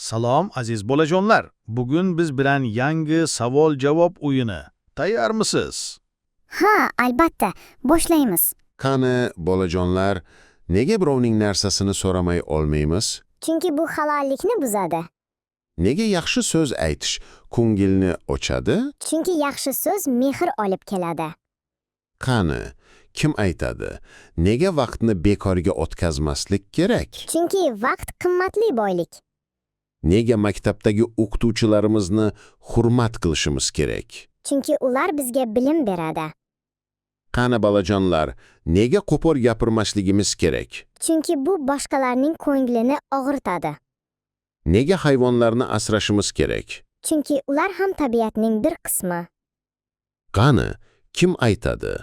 Salom, aziz bolajonlar. Bugun biz bilan yangi savol-javob o'yini. Tayyormisiz? Ha, albatta. Boshlaymiz. Qani, bolajonlar, nega birovning narsasini so'ramay olmaymiz? Chunki bu halollikni buzadi. Nega yaxshi so'z aytish ko'ngilni ochadi? Chunki yaxshi so'z mehr olib keladi. Qani, kim aytadi? Nega vaqtni bekorga o'tkazmaslik kerak? Chunki vaqt qimmatli boylik. Nega maktabdagi o'qituvchilarimizni hurmat qilishimiz kerak? Chunki ular bizga bilim beradi. Qani, bolajonlar, nega qo'pol gapirmasligimiz kerak? Chunki bu boshqalarning ko'nglini og'ritadi. Nega hayvonlarni asrashimiz kerak? Chunki ular ham tabiatning bir qismi. Qani, kim aytadi?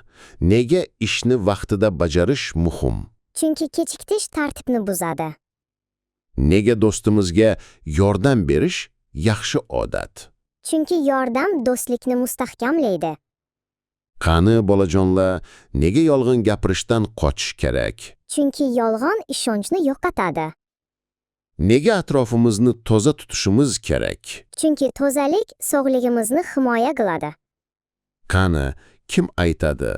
Nega ishni vaqtida bajarish muhim? Chunki kechiktish tartibni buzadi. Nega do'stimizga yordam berish yaxshi odat? Chunki yordam do'stlikni mustahkamlaydi. Qani, bolajonlar, nega yolg'on gapirishdan qochish kerak? Chunki yolg'on ishonchni yo'qotadi. Nega atrofimizni toza tutishimiz kerak? Chunki tozalik sog'lig'imizni himoya qiladi. Qani, kim aytadi?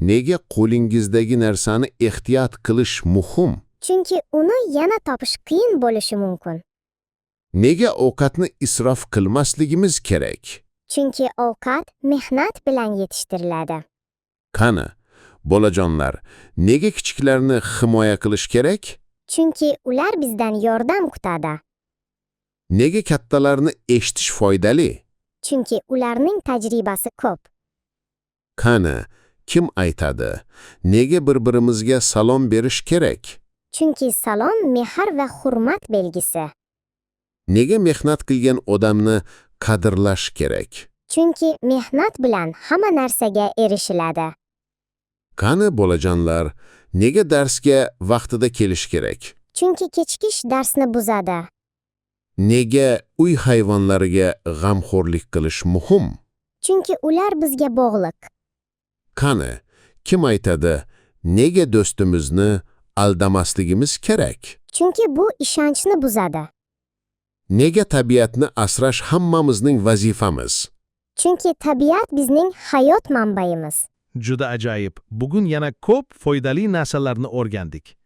Nega qo'lingizdagi narsani ehtiyot qilish muhim? Chunki uni yana topish qiyin bo'lishi mumkin. Nega ovqatni isrof qilmasligimiz kerak? Chunki ovqat mehnat bilan yetishtiriladi. Qani, bolajonlar, nega kichiklarni himoya qilish kerak? Chunki ular bizdan yordam kutadi. Nega kattalarni eshitish foydali? Chunki ularning tajribasi ko'p. Qani, kim aytadi? Nega bir-birimizga salom berish kerak? Chunki salom mehr va hurmat belgisi. Nega mehnat qilgan odamni qadrlash kerak? Chunki mehnat bilan hamma narsaga erishiladi. Qani, bolajonlar, nega darsga vaqtida kelish kerak? Chunki kechikish darsni buzadi. Nega uy hayvonlariga g'amxo'rlik qilish muhim? Chunki ular bizga bog'liq. Qani, kim aytadi? Nega do'stimizni aldamasligimiz kerak? Chunki bu ishonchni buzadi. Nega tabiatni asrash hammamizning vazifamiz? Chunki tabiat bizning hayot manbaimiz. Juda ajoyib. Bugun yana ko'p foydali narsalarni o'rgandik.